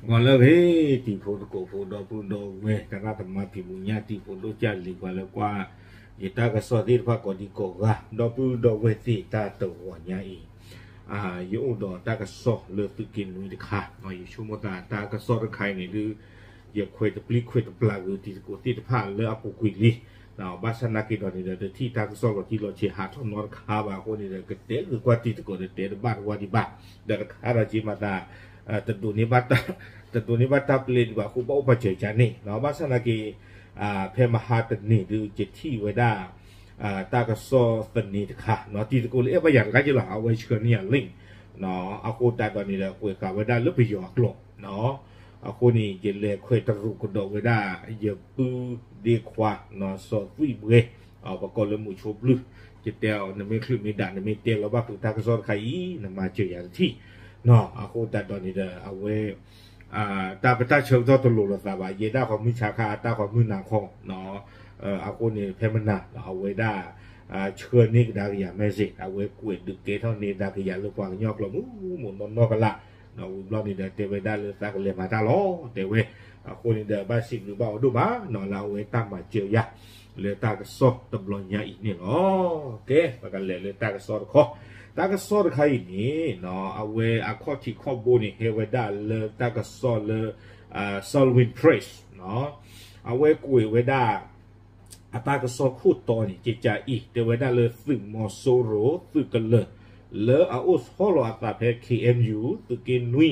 ဂီၤလၢအဂ့ၤ တံၤဖိသကိးဖိ ဒီပုၢ်ဒီဝဲၢ် သရၣ်သမါ ဖံးမူညၣ် တံၤဖိဒိၣ်ကၢ်လံၤ ပှၤလၢကွၢ်ယတၢ်ကစီၣ်သ့ၣ်တဖၣ်ကိးဒံကိးဂၤ ဒီပုၢ်ဒီဝဲၢ်သ့ၣ် တၢ်တဂီၤညါအံၤ ယအိၣ်ဒီးတၢ်ကစီၣ်လၢသုးက့နွံတခါ, ယဆိကမိၣ်သးတၢ်ကစီၣ်တခါအံၤန့ၣ်ဒုး ယခွဲးတပျံၤခွဲးတပျၢ်ဂ့ၤတံၤသကိးသ့ၣ်တဖၣ်လၢအပူၤကွံာ်လံ. ဘၣ်ဆၣ်နာ်က့ဒီးန့ၣ်ဒီး တထံၣ်တၢ်ကစီၣ်လီၤတံၢ်လီၤဆဲးဟးထီၣ်နီတခါဘၣ်အဃိန့ၣ်ဒီး ကတဲဂ့ၤကွၢ်တံၤသကိးဒီးတဲတဘၣ်တဝၢ်ဒံးဘၣ်. ဒီးတခါဒီးက့မၤသး တဒိးန့ၢ်ဘၣ်တၢ်ပျဲဒံးဘၣ်အဃိ ဘၣ်အိၣ်ပာ်စၢၤကန့ၣ် ဘၣ်ဆၣ်နာ်က့ ဖဲမဟါတနံၤဒုး ယထံၣ်ဝဲဒၣ် တၢ်ကစီၣ်သန့တခါ တံၤသကိးလၢအဲၣ်ဘၣ်ယၤတဂၤက့လီၤ အဝဲဆှၢန့ၢ်ယၤ link အဃိသတးဒီးန့ၣ်ဒီး ကွဲးဃာ်ဝဲဒၣ်လၢပယီၤအကျိာ် အဃိန့ၣ် ယလဲၤခွဲးတရူးကဒီးဝဲဒၣ် ယပုၢ်ဒ့ခွါ စီၤသွံၣ်ဘှဲ ပကိးလၢမုဆိဘျုၣ် ယတဲအီၤ နမ့ၢ်ချုးမ့ၢ်ဒၣ် နမ့ၢ်တဲလီၤဘၣ်ဖုးတၢ်ကစီၣ်တခါအံၤ နမၤစၢၤယၤတထံၣ် အဃိသတးဒီးန့ၣ်ဒီး အဝဲ တၢ်ပတၢ်ဆၢကတီၢ်တလိၤလိာ်သးဘၣ် ယဲဒၣ်ဃီမုၢ်ဆါခါ တၢ်ဃီမုၢ်နၤခီ အဃိန့ၣ် ဖဲမနၤ အဝဲဒၣ် ဆှၢန့ၢ်ကဒါက့ၤယၤ message အဝဲကွဲးဒုးကဲထီၣ်န့ၢ်ကဒါက့ၤယၤလၢပှၤကညီကျိာ်မုၢ်မုၢ်နီၢ်နီၢ်ကလာ် ဝံၤဘျီန့ၣ်ဒီး တဲဝဲဒၣ်လၢသးကလဲၤမၤတၢ်လီၤ တဲဝဲ အဃိန့ၣ်ဒီး ဘၣ်စံးဘျုးဘၣ်အီၤဒိၣ်မး လၢအဝဲတၢ်မၤစၢၤယၤ လၢတၢ်ကစီၣ်တဘျီညါအံၤန့ၣ်လီၤ. ကဲ ပကလဲၤလၢတၢ်ကစီၣ်တခီ တၢ်ကစီၣ်တခါအံၤန့ၣ် အဝဲအခီၣ်ထံးခီၣ်ဘိန့ၣ် ဟဲဝဲဒၣ်လၢတၢ်ကစီၣ်လၢ Salween Press အဝဲကွဲးဝဲဒၣ် အတၢ်ကစီၣ်ခိၣ်တီန့ၣ် ကကးအံၤ တဲဝဲဒၣ်လၢသုးမီၤစိရိၤ သုးကလၢၤ လၢအအိၣ်ဆီလီၤအသးဖဲ ခ့ၣ်အဲၣ်ယူၣ် သုးက့နွံ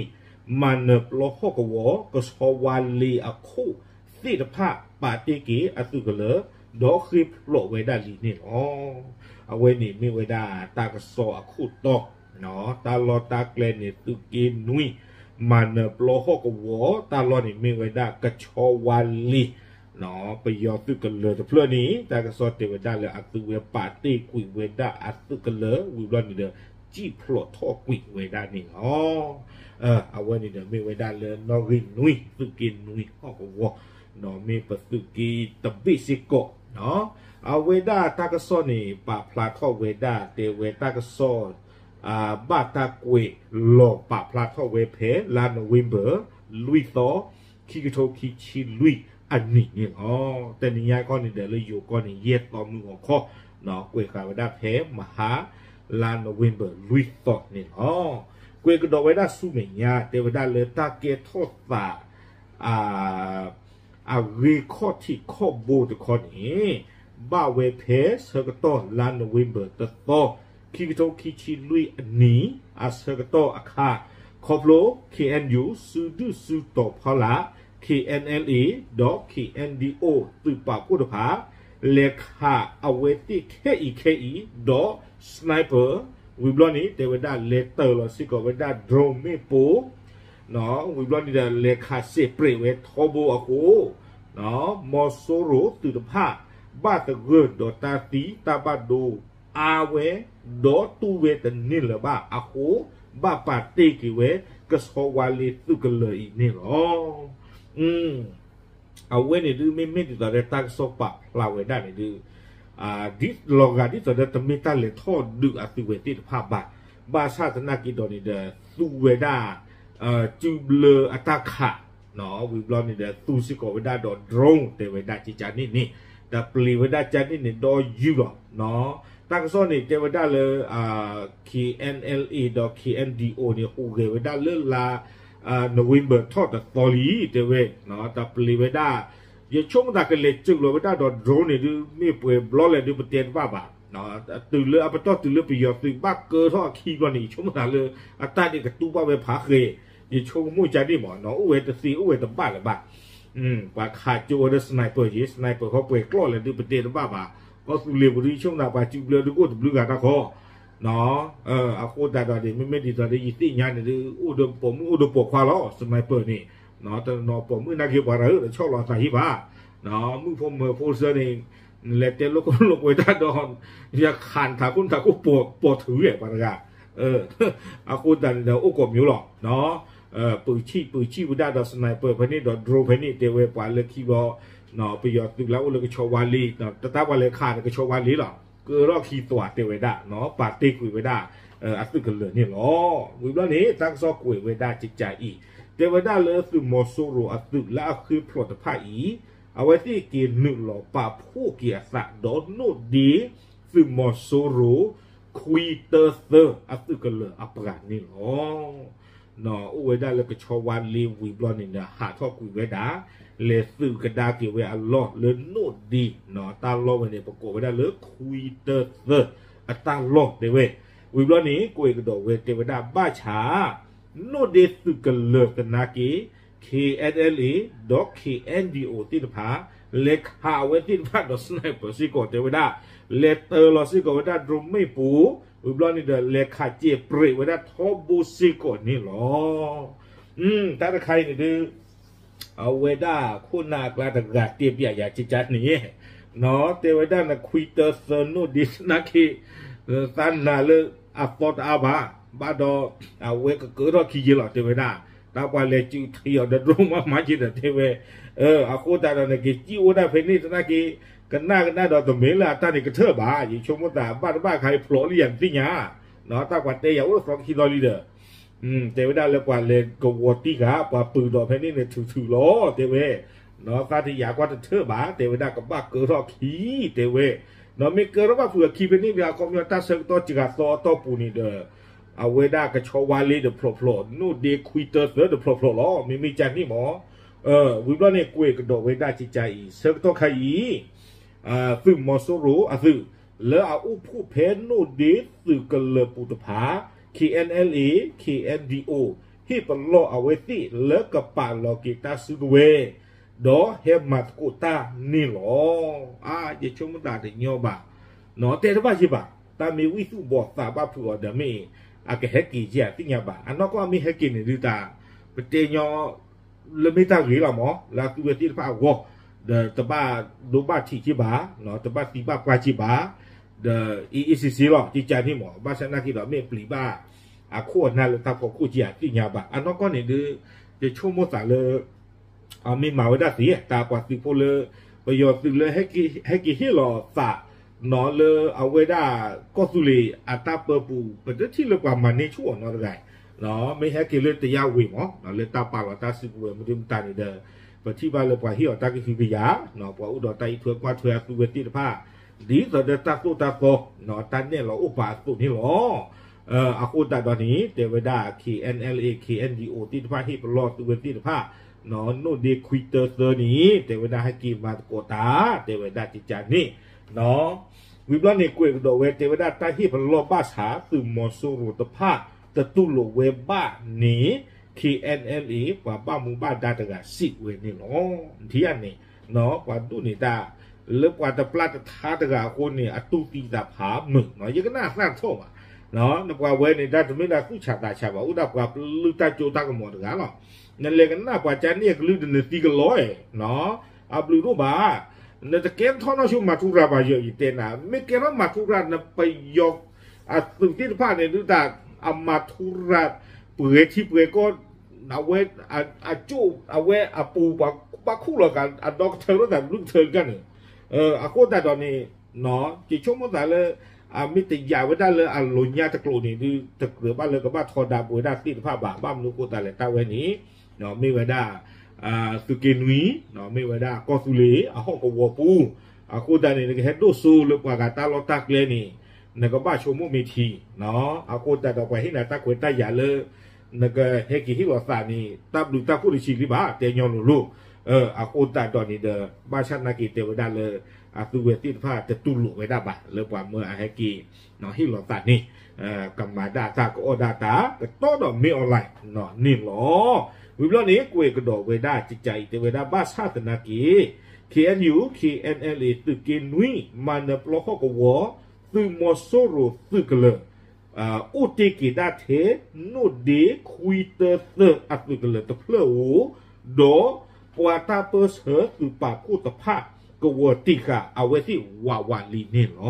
မၤနၢၤပျီဟီၣ်ကဝီၤ ကဆီဝါလ့ၤအခိၣ်သ့ၣ်တဖၣ် ပာ်တ့ၢ်က့ၤအသုးကလၢၤ ဒီးဃ့ၢ်ဖျိးဝဲဒၣ်လံန့ၣ်လီၤ. အဝဲန့ၣ်မ့ၢ်ဝဲဒၣ်တၢ်ကစီၣ်အခိၣ်တီ တၢ်လီၢ်တၢ်ကျဲန့ၣ် သုးက့နွံ မၤနၢၤပျီဟီၣ်ကဝီၤ တၢ်လီၢ်န့ၣ်မ့ၢ်ဝဲဒၣ်ကဆီဝါလ့ၤ ပယီၤသုးကလၢၤတဖျၢၣ်န့ၣ် တၢ်ကစီၣ်တဲဝဲဒၣ်လၢအသုးဝဲပာ်တ့ၢ်ကွံာ်ဝဲဒၣ်အသုးကလၢၤ ဝံၤဘျီန့ၣ်ဒီး ဃ့ၢ်ဖျိးထီၣ်ကွံာ်ဝဲဒၣ်န့ၣ်လီၤ. အဝဲန့ၣ်ဒီးမ့ၢ်ဝဲဒၣ်လၢနီၣ်ဂံၢ်နွံ သုးက့နွံဟီၣ်ကဝီၤ မ့ၢ်ပသုးက့တဘ့ၣ်စ့ၢ်ကီး အဝဲဒၣ်တၢ်ကစီၣ်န့ၣ် ပာ်ဖျါထီၣ်ဝဲဒၣ် တဲဝဲတၢ်ကစီၣ် ဘၣ်တၢ်ကွဲးလီၤပာ်ဖျါထီၣ်ဝဲဖဲ လါနိၣ်ဝ့ဘၢၣ် လွံၢ်သီ ခံကထိခံဆံလွံၢ်အနံၣ်န့ၣ်လီၤ. တနံၤညါခီန့ၣ်ဒီးလၢယိၤကီၢ်န့ၣ် ယဲၢ်သီမုၢ်ဂီၤခီ ကွဲးဃာ်ဝဲဒၣ်ဖဲမဟါ လါနိၣ်ဝ့ဘၢၣ် လွံၢ်သီန့ၣ်လီၤ. ကွဲးကဒီးဝဲဒၣ်ဆူမဲာ်ညါ တဲဝဲဒၣ်လၢတၢ်ကဲထီၣ်သး အဂ့ၢ်ခီၣ်ထံးခီၣ်ဘိတခီန့ၣ် ဘၣ်ဝဲဖဲဆၢကတီၢ်လါနိၣ်ဝ့ဘၢၣ်တသီ ခံကထိခံဆံလွံၢ်အနံၣ် အဆၢကတီၢ်အခါ ခီဖျိ ခ့ၣ်အဲၣ်ယူၣ် စုဒုၣ်စုတီၤဖီလာ် ခ့ၣ်အဲၣ်အဲၣ်အ့ ဒီး ခ့ၣ်အဲၣ်ဒံၣ်အိၣ် သုးပာ်ဖှိၣ်တဖၣ် လဲၤခးအဝဲသ့ၣ်ခဲအံၤခဲအံၤ ဒီး sniper ဝံၤဘျီန့ၣ် တဲဝဲဒၣ်လဲၤတၢၤလီၤစ့ၢ်ကီးဝဲဒၣ် drone မ့ၣ်ပိၢ် ဝံၤဘျီန့ၣ်ဒီး လဲၤခးစဲးပြဲးဝဲထီဘိအဃိ မီၤစိရိၤသုးတဖၣ် ဘၣ်သဂၢၢ်ဒီးတၢ်သံတၢ်ဘၣ်ဒိအါဝဲ ဒီးတူၢ်ဝဲတန့ၢ်လၢၤဘၣ်အဃိ ဘၣ်ပာ်တ့ၢ်က့ၤဝဲ ကဆီဝါလ့ၤသုးကလၢၤအံၤန့ၣ်လီၤ. အဝဲန့ၣ်ဒုး မ့မ့ၢ်ဒ်သိးဒီးတၢ်ကစီၣ်ပာ်ဖျါဝဲဒၣ်န့ၣ်ဒုး ဒ်လီၤဂာ်ဒ်သိးဒီးတမ့ၢ်တၢ်လဲၤထီၣ်ဒုးအသုးဝဲသ့ၣ်တဖၣ်ဘၣ်, ဘၣ်ဆၣ်သနာ်က့ဒီးန့ၣ်ဒီး သူဝဲဒၣ် စုဘျၢအတၢ်ခး ဝံၤဘျီန့ၣ်ဒီး သူစ့ၢ်ကီးဝဲဒၣ်ဒီး drone တဲဝဲဒၣ်ကကန့ၣ်န့ၣ် ဒီးပျံၤဝဲဒၣ်ကန့ၣ်န့ၣ် ဒီးယုၢ်လီၤ. တၢ်ကစီၣ်န့ၣ် တဲဝဲဒၣ်လၢ ခ့ၣ်အဲၣ်အဲၣ်အ့ ဒီး ခ့ၣ်အဲၣ်ဒံၣ်အိၣ်န့ၣ် ဟူးဂဲၤဝဲဒၣ်လၢလါ November ထီၣ်တသီလံ တဲဝဲ ဒီးပျံၤဝဲဒၣ် ယဆိကမိၣ်သးကလဲၤစုးလီၤဝဲဒၣ်ဒီး drone န့ၣ်ဒုး မ့ၢ်ပှဲၤဘျီလဲၣ်ဒုး ပတဲတဘၣ်ဘၣ်. တုၤလၢအပတီၢ်တုၤလၢပယီၤသုးဘၣ်ကၢထီၣ်အခံဘျီန့ၣ် ယဆိကမိၣ်သးလၢ အတၢ်ဒ့ၣ်ကတူၢ်ဘၣ်ဝဲဖးဃဲၤ, ယဆိကမိၣ်ကန့ၣ်မး အိၣ်ဝဲတသ့အိၣ်ဝဲတဘၣ်လၢၤဘၣ်. ပှၤခးကၠိဝဲဒီး sniper ယ့ sniper ခီပှဲၤကျီၢ်လဲၣ်ဒုး ပတဲတဘၣ်ဘၣ်. ကီၢ်သူလ့ၤပူၤဒုး ယဆိကမိၣ်သးပှၤစုဘျၢဒုးကအိၣ်တဘျုးဂၤတၢ်ခီ အဃိသတးဒီးန့ၣ် မ့မ့ၢ်ဒ်သိးဒီး ယသ့ၣ်ညါန့ၣ်ဒုး အိၣ်ဒီးပိာ်မုၣ်အိၣ်ဒီးပိာ်ခွါလီၤ sniper န့ၣ်, တနီၤပိာ်မုၣ်နာ်က့ပှၤတဂၤဧၢ တဆီၣ်လီၤအသးဟံၣ်ဘၣ်, မုၣ်ဖိမၢၤဖိစၢန့ၣ် လဲၤတဲလိာ်ခိၣ်လိာ်ကွဲတၢ်ဒီး ယခးနထးခိၣ်နထးခိၣ် ပိာ်ထုးဝဲပှၤတဂၤ, အဃိသတးန့ၣ်ဒီး အိၣ်ကိးမံၤလီၤ ပုၢ်ဆံၣ်ပုၢ်ဆံၣ်ဝဲဒၣ်ဒီး sniper ဖဲန့ၣ်ဒီး drone ဖဲန့ၣ် တဲဝဲပှၤလၢခံဘျီ ပယီၤသုးလၢအိၣ်လၢကဆီဝါလ့ၤ တၢ်ပှၤလဲၤခးန့ၣ် ကဆီဝါလ့ၤလီၤ ကၢထီၣ်ခံသွးတဲဝဲဒၣ် ပာ်တ့ၢ်ကွံာ်ဝဲဒၣ် အသုးကလၢၤန့ၣ်လီၤ. ဝံၤဘျီန့ၣ် တၢ်ကစီၣ်ကွဲးဝဲဒၣ်ကကးအံၤ တဲဝဲဒၣ်လၢသုးမီၤစိရိၤအသုးလၢအဃ့ဖျိးတဖၣ်အံၤ, အဝဲသ့ၣ်က့ၤနုာ်လီၤပာ်ဖှိၣ်က့ၤအသးဒီးနိၣ်ဒ့သုးမီၤစိရိၤ ခွံတၢသၢအသုးကလၢၤအပှၤန့ၣ်လီၤ. အိၣ်ဝဲဒၣ်လၢကဆီဝါလ့ဝံၤဘျီန့ၣ်ဒီး ဟးထီၣ်ကွံာ်ဝဲဒၣ် လဲၤသုးကဒါက့ၤဝဲအလီၢ်လၢနိၣ်ဒ့ တၢ်လီၢ်ဝဲန့ၣ် ပကိးဝဲဒၣ်လၢခွံတၢသၢအတၢ်လီၢ်တဲဝဲ. ဝံၤဘျီန့ၣ် ကွဲးကဒီးဝဲတဲဝဲဒၣ်ဘၣ်ဆၣ် နိၣ်ဒ့သုးကလၢၤသနာ်က့ K N L A ဒီး K N D O သ့ၣ်တဖၣ် လဲၤခးအဝဲသ့ၣ်တဖၣ်ဒီး sniper စ့ၢ်ကီးတဲဝဲဒၣ်, လဲၤတၢၤလီၤစ့ၢ်ကီးဝဲဒၣ် drone မ့ၣ်ပိၤ, ဝံၤဘျီန့ၣ်ဒီး လဲၤခးစဲးပြဲးဝဲဒၣ်ထီဘိစ့ၢ်ကီးန့ၣ်လီၤ. တၢ်တခါအံၤန့ၣ်ဒုး အဝဲဒၣ်ခိၣ်နၢ်အကျါတဂၤတဲပျးယၤကကါန့ၣ်, တဲဝဲဒၣ်နခွံတၢသၢနိၣ်ဒ့သနာ်က့ သးနာ်လၢအသီတအါဘၣ်, ဘၣ်ဒီး အဝဲကကၢထီၣ်ခံယဲလီၤ တဲဝဲဒၣ်, တၢ်ပှၤလဲၤစုးထံအီၤဒီး drone မၤမၤက့ၤဒီးတဲဝဲ, အဃိသတးဒီးနက့ၤစံၣ်အိၣ်ဒၣ်ဖဲန့ၣ်သနာ်က့ ကနၣ်ကနၣ်ဒီးတမ့ၢ်လၢအတၢ်န့ၣ်ကထၢၣ်ဘၣ်, ယဆိကမိၣ်သးဘၣ်တဘၣ်ခါအံၤ ဖျိးလံယၤနသ့ၣ်ညါ, တၢ်ပှၤတဲယၤအိၣ်သီခံသီလံဒီး တဲဝဲဒၣ်လၢပှၤလဲၤကဝီၤတံၢ်ဃာ် ပှၤပုၢ်ဒီးဖဲန့ၣ်န့ၣ် ထုးထုးလီၤ တဲဝဲ, သးတယာ်ကွၢ်တထၢၣ်ဘၣ် တဲဝဲဒၣ်ကဘၣ်ကၢထီၣ်အခံ တဲဝဲ, ဒီးမ့ၢ်ကၢထီၣ်ဘၣ်ဖုးအခံဖဲန့ၣ်ဒီး အခီပညီတၢ်ဆၢကတီၢ်စှၤသီအတီၢ်ပူၤန့ၣ်ဒီး အဝဲဒၣ်ကဆီဝါလ့တဖျိးဖျိး နိၣ်ဒ့ခွံတၢသၢတဖျိးဖျိးလီၤ မ့မ့ၢ်ကန့ၣ်မး, ဝံၤဘျီန့ၣ်ကွဲးကဒီးဝဲဒၣ်ကကါအံၤ ဆၢကတီၢ်ခါအံၤ သုးမီၤစိရိၤအသုး လၢအအိၣ်ဖှိၣ်ဖဲနိၣ်ဒ့သုးကလၢၤပူၤတဖၣ် K N L A K N D O ဟ့ၣ်ပလီၢ်အဝဲသ့ၣ်လၢကပာ်လီၤက့ၤတၢ်စုကဝဲၤ ဒီးဟဲမၤသကိးတၢ်န့ၣ်လီၤ. အါ ယဆိကမိၣ်သးတညီဘၣ်, တဲတဘၣ်ယဲဘၣ်, တၢ်မ့ၢ်ဝံသူၣ်ဘီၣ်သးဘၣ်ဖုးအီၤဒီးမ့ၢ် အကဟဲက့ၤက့ၤအသ့ၣ်ညါဘၣ်, အနီၢ်ကီၢ်မ့ၢ်ဟဲက့ၤန့ၣ်ဒုးတၢ် ပတဲညီ လၢမ့ၢ်တၢ်ဂ့ၤလီၤမး လၢအသုဝဲသ့ၣ်တဖၣ်အဂီၢ်, ဒီးတဘၣ်ဒိဘၣ်ထံးက့ၤဘၣ်, တဘၣ်သံဘၣ်ပှၢ်က့ၤဘၣ်, ဒီးအ့ၣ်အ့ၣ်စ့စ့လီၤ ကကါန့ၣ်မး, ဘၣ်ဆၣ်သနာ်က့ဒီးမ့ၢ်ပျံၤဘၣ် အခိၣ်အနၢ်လၢတၢ်ဖီခိၣ်က့ၤအသ့ၣ်ညါဘၣ်, အနီၢ်ကီၢ်န့ၣ်ဒုး ယဆိကမိၣ်သးလၢ မ့ၢ်မၤဝဲဒၣ်သ့ တၢ်ပှၤသုးဖိလၢ ပယီၤသုးလၢ ဟဲက့ၤဟ့ၣ်လီၤသး နီၢ်လၢအဝဲဒၣ်ကီၢ်သူလ့ၤအတၢ်ပၢပူၤ ပတထံၣ်လၢပှၤမၤန့ၢ်ဆူၣ်အီၤနီတဂၤ, မ့ၢ်ဟဲက့ၤလၢတယါဝ့ၤမး လၢတၢ်ပာ်လီၤတၢ်စုကဝဲၤမနုၤမတၤန့ၣ်ဒီး ပထံၣ်ဘၣ်လၢပှၤဟ့ၣ်အီၤတၢ်ကဟုကယာ်, ပှၤအိၣ်ဒီးတၢ်အံးထွဲကွၢ်ထွဲအသုဝဲသ့ၣ်တဖၣ် ဒ်သိးဒီးတၢ်သိၣ်တၢ်သီ တၢ်နဲၣ်လီၤအိၣ်ပာ်အသိးန့ၣ်လီၤ. အဃိသတးဒီးန့ၣ် တဲဝဲဒၣ် K N L A K N D O သ့ၣ်တဖၣ်ဟ့ၣ်ပလီၢ်သုဝဲသ့ၣ်တဖၣ် နိၣ်ဒ့ခွံတၢသၢန့ၣ် တဲဝဲဒၣ်ဟဲက့ၤမၤသကိးတၢ် တဲဝဲဒၣ်ကကါန့ၣ် ဝံၤဘျီန့ၣ်ကွဲးကဒီးဝဲ တဲဝဲဒၣ်တၢ်ဟ့ၣ်ပလီၢ်ဘၣ်ဆၣ် သုးမီၤစိရိၤတဖၣ် တတူၢ်လိာ်ဝဲဘၣ်န့ၣ် K N L A ပှၤဘၣ်မူဘၣ်ဒါတဂၤစံးဝဲန့ၣ်လီၤ. ထံၣ်ဧါန့ၣ် ပှၤဒိးန့ၢ်တၢ် လၢပှၤတပျၢ်တထါတဂၤအဃိန့ၣ် အတူၢ်သံသးဖးမုာ်နီၤ ယကနၣ်သၣ်ထီၣ်ဘၣ် နပှၤဝဲန့ၣ် တၢ်တမ့ၢ်ဒၣ်သူၣ်ဆးသးဆးဘၣ် အိၣ်ဒၣ်ပှၤပလုၢ်တၢ်စိတၢ်ကမီၤတဂၤလီၤ. နလဲၤကနၣ်ပှၤကန့ၢ်အကလုၢ်ဒီးနသံကလီအဲၣ် အဘျုးဒိၣ်ဘၣ်. နတကဲထီၣ်နီၢ်ဆိမၤထူရၤဘၣ်ယီၤ ယတဲနၤ မ့ၢ်ကဲထီၣ်မၤထူရၤ နပယီၤအသုးသ့ၣ်တဖၣ်န့ၣ် ဒုးတၢ်အမၤထူရၤ ပှဲၤထံပှဲၤကီၢ် အဝဲအကၠိၣ် အဝဲအပူၤ ပှၤဘၣ်ခူၣ်လီၤသး အဒီကထၢလိာ်သး တဘျုးကထၢကန့ၣ် အဃိသတးဒီးန့ၣ် ယဆိကမိၣ်သးလၢ အမ့ၢ်တယာ်ဝဲဒၣ်လၢအလိၤညါတကျိၤန့ၣ် ဒုးတကြၢးဘၣ်လၢကဘၣ်ထီဒါပဝဲဒၣ်သ့ၣ်တဖၣ်ဘၣ်. ဘၣ်မနုၤအဃိသတးလဲၣ် တၢ်ဝဲန့ၣ် မ့ၢ်ဝဲဒၣ် သုးက့နွံ မ့ၢ်ဝဲဒၣ်ကီၢ်သူလ့ၤအဟီၣ်ကဝီၤပူၤ အဃိသတးန့ၣ် နကဟဲဒိၣ်စိလၢပှၤဂၤတၢ်လီၢ်တၢ်ကျဲန့ၣ် နကဘၣ်ဆိကမိၣ်မ့ၢ်ထံ အဃိသတးဒီးပှၤဟ့ၣ်နၤတၢ်ခွဲးတၢ်ယာ်လၢ နကဟဲက့ၤဟ့ၣ်လီၤသးန့ၣ် တၢ်ဘျုးတၢ်ဖှိၣ်တဆံးလံဘၣ် တဲညီလိၤလိၤ. အဃိသတးဒီးန့ၣ်ဒီး ဘၣ်ဆၣ်သနာ်က့တဲဝဲဒၣ်လၢ အသုဝဲသ့ၣ်တဖၣ်တတူၢ်လိာ်ဝဲဒၣ်ဘၣ် လၢပှၤမၢအဟဲက့ၤ ဟ့ၣ်လီၤသးန့ၣ် ကမၤဒၣ်တၢ် ကအီၣ်ဒၣ်တၢ် ကတီဒီးမ့ၢ် online န့ၣ်လီၤ. ဝံၤဘျီန့ၣ် ကွဲးကဒီးဝဲဒၣ်ကကါအံၤ တဲဝဲဒၣ်ဘၣ်ဆၣ်သနာ်က့ K N U K N L A သုးက့နွံ မၤနၢၤပျီဟီၣ်ကဝီၤ သုးမီၤစိရိၤသုးကလၢၤ အိၣ်တ့ၢ်က့ၤဒၣ်ထဲ နိၣ်ဒ့ခွံတၢသၢအသုးကလၢၤတဖျၢၣ်ဧိၤ, ဒီးပှၤတၢ်ပၢဆှၢသုးပာ်ဖှိၣ်တဖၣ် ကဝီၤတံၢ်ဃာ်အဝဲသ့ၣ်ဝးဝးလံန့ၣ်လီၤ.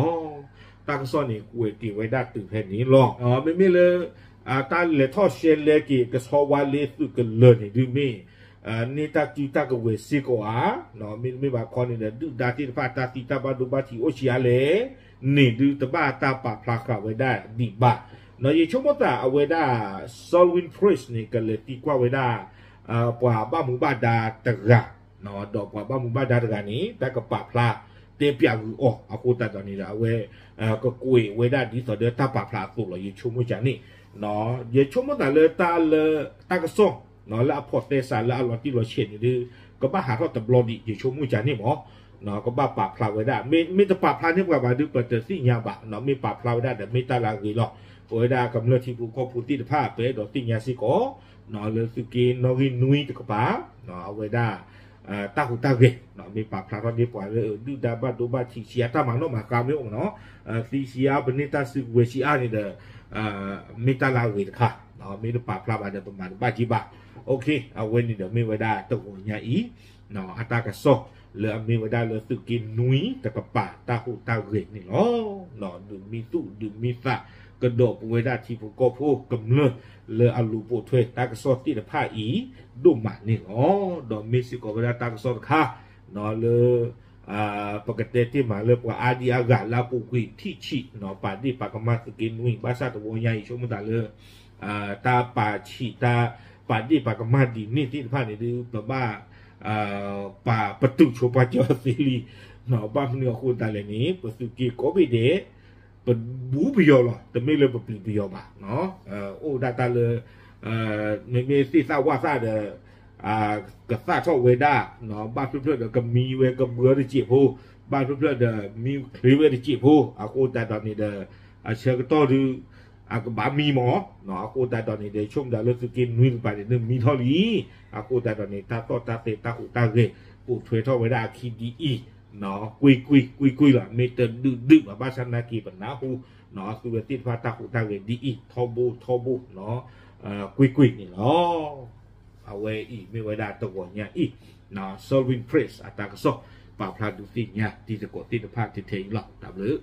တၢ်ကစီၣ်န့ၣ် ကွဲးက့ၤဝဲဒၣ်တုၤဖဲန့ၣ်လီၤ. မ့မ့ၢ်လၢ တၢ်လဲၤထီၣ်ရှဲလဲက့ၤ ကဆီဝါလ့သုးကလၢၤန့ၣ်ဒုးမ့ၢ် န့ၢ်တၢ်စုတၢ်ကဝဲၤစ့ၢ်ကီးဧါ, မ့တမ့ၢ်ဘၣ်ခီန့ၣ်ဒီး ဒုၣ်ဒါသ့ၣ်တဖၣ်တၢ်သံတၢ်ဘၣ်ဒိဘၣ်ထံးအိၣ်ဆံးအါလဲၣ်န့ၣ်ဒုး တဘၣ်တၢ်ပာ်ဖျါဃာ်ဝဲဒၣ်ဒံးဘၣ်. ယဆိကမိၣ်သးအဝဲဒၣ် Salween Press န့ၣ် ကလဲၤသံကွၢ်ဝဲဒၣ် ပှၤဘၣ်မူဘၣ်ဒါတဂၤ, ဒီးပှၤဘၣ်မူဘၣ်ဒါတဂၤန့ၣ် တၢ်ကပာ်ဖျါတဲပၠးဂုာ်အီၤ အဃိသတးဒီးန့ၣ်ဒီး အဝဲ ကကွဲးဝဲဒၣ်ဒ်သိးဒီးတၢ်ပာ်ဖျါအသိးလီၤ. ယဆိကမိၣ်ကန့ၣ် ယဆိကမိၣ်သးလၢတၢ်လၢ တၢ်ကစီၣ် လၢအဖိးသဲစးလၢအလီၤတံၢ်လီၤဆဲးန့ၣ်ဒီး ကဘၣ်ဟးထီၣ်တဘျီဒံး ယဆိကမိၣ်ကန့ၣ်မး ကဘၣ်ပာ်ဖျါဝဲဒၣ် မ့ၢ်တပာ်ဖျါန့ၢ်ပှၤဘၣ်ဒီး ပတသ့ၣ်ညါဘၣ်, မ့ၢ်ပာ်ဖျါဝဲဒၣ်ဒီး မ့ၢ်တၢ်လၢအဂ့ၤလီၤ. ပဝဲဒၣ်ကမျၢၢ်ထံဖိကီၢ်ဖိသ့ၣ်တဖၣ် ပအဲၣ်ဒိးသ့ၣ်ညါစ့ၢ်ကီး လၢသုးက့နီၣ်ဂံၢ်နွံတကပၤ အဝဲဒၣ် တၢ်ဟူးတၢ်ဂဲၤ မ့ၢ်ပာ်ဖျါထီၣ်န့ၢ်ပှၤလၢဒုၣ်ဒါဘၣ်ဒိဘၣ်ထံး ဆံးအါ တၢ်မၤနီၣ်မၤဃါမ့ၢ်အိၣ်မးနီၤ, သံဆံးအါပန့ၢ်တၢ်စုကဝဲၤဆံးအါန့ၣ်ဒီး မ့ၢ်တၢ်လၢအဂ့ၤတခါ, မ့ၢ်တပာ်ဖျါဘၣ်ဒီး ပမၤတဘၣ်က့ဘၣ်. အဝဲန့ၣ်ဒီးမ့ၢ်ဝဲဒၣ်တဂီၤညါအံၤ အတၢ်ကစီၣ်လၢအမ့ၢ်ဝဲဒၣ်လၢသုးက့နွံတကပၤ တၢ်ဟူးတၢ်ဂဲၤန့ၣ်လီၤ. ဒုးမံသူၣ်ဒုးမံသး ကဒီးပဝဲဒၣ်ထံဖိကီၢ်ဖိကမျၢၢ်လၢအလူၤပိာ်ထွဲတၢ်ကစီၣ်သ့ၣ်တဖၣ်အံၤ ဒိၣ်မးန့ၣ်လီၤ. ဒီးမ့ၢ်စ့ၢ်ကီးဝဲဒၣ်တၢ်ကစီၣ်တခါ လၢ ပကတဲတ့ၢ်မးလၢပှၤအါဒံအါဂၤလၢအပူၤကွံာ်ထံၣ်ဆံး ပာ်ဒ့ၣ်ပာ်ကမၣ်သုးက့နွံ ဘၣ်ဆၣ်တဝီညါအံၤ ဆိကမိၣ်သးလၢ တၢ်ပာ်ဆံးတၢ်ပာ်ဒ့ၣ်ပာ်ကမၣ်ဒ်န့ၣ်သ့ၣ်တဖၣ်န့ၣ်ဒီး ပဘၣ် ပာ်ပတုာ်ဆိပာ်စၢၤသ့လံ, ဘၣ်မနုၤအဃိသတးလဲၣ်န့ၣ် ပသုးက့ကိးဘ့ၣ်ဒဲး ပဘူပယီၤလီၤ, တမ့ၢ်လၢပပျံၤပယီၤဘၣ်. အိၣ်ဒၣ်တၢ်လၢ မ့မ့ၢ်သ့ၣ်သၣ်ဝၣ်သၣ်ဒီး ကသၣ်ထီၣ်ဝဲဒၣ်, ဘၣ်ဖျၢၣ်ဖျၢၣ်ဒီးကမံဝဲကဘှၢတစဲးဖိ, ဘၣ်ဖျၢၣ်ဖျၢၣ်ဒီးမံချ့ဝဲတစဲးဖိ, အဃိသတးဒီးန့ၣ်ဒီး အဆၢကတီၢ်ဒုး အကဘၣ်မံမး, အဃိသတးဒီးန့ၣ်ဒီး ဆိကမိၣ်သးလၢသုးက့နွံတကပၤန့ၣ် ဒုးမံထီၣ်လံ, အဃိသတးဒီးန့ၣ် တၢ်သီၣ်တၢ်သဲတၢ်ဟူးတၢ်ဂဲၤ ပိာ်ထွဲထီၣ်ဝဲဒၣ်အခံဒ်အံၤ, ကွ့ၢ်ကွ့ၢ်ကွ့ၢ်ကွ့ၢ်လီၤ, မ့ၢ်တဒုးဒုးဘၣ် ဘၣ်ဆၣ်နာ်က့ပနၢ်ဟူ သုဝဲသ့ၣ်တဖၣ်တၢ်ဟူးတၢ်ဂဲၤဒ်အံၤ ထီဘိထီဘိ ကွ့ၢ်ကွ့ၢ်န့ၣ်လီၤ. အဝဲအံၤမ့ၢ်ဝဲဒၣ်တဂီၤညါအံၤ Sovereign Press အတၢ်ကစီၣ် ပာ်ဖျါဒုးသ့ၣ်ညါတံၤသကိးသ့ၣ်တဖၣ်ထဲအံၤလီၤ. တၢ်ဘျုး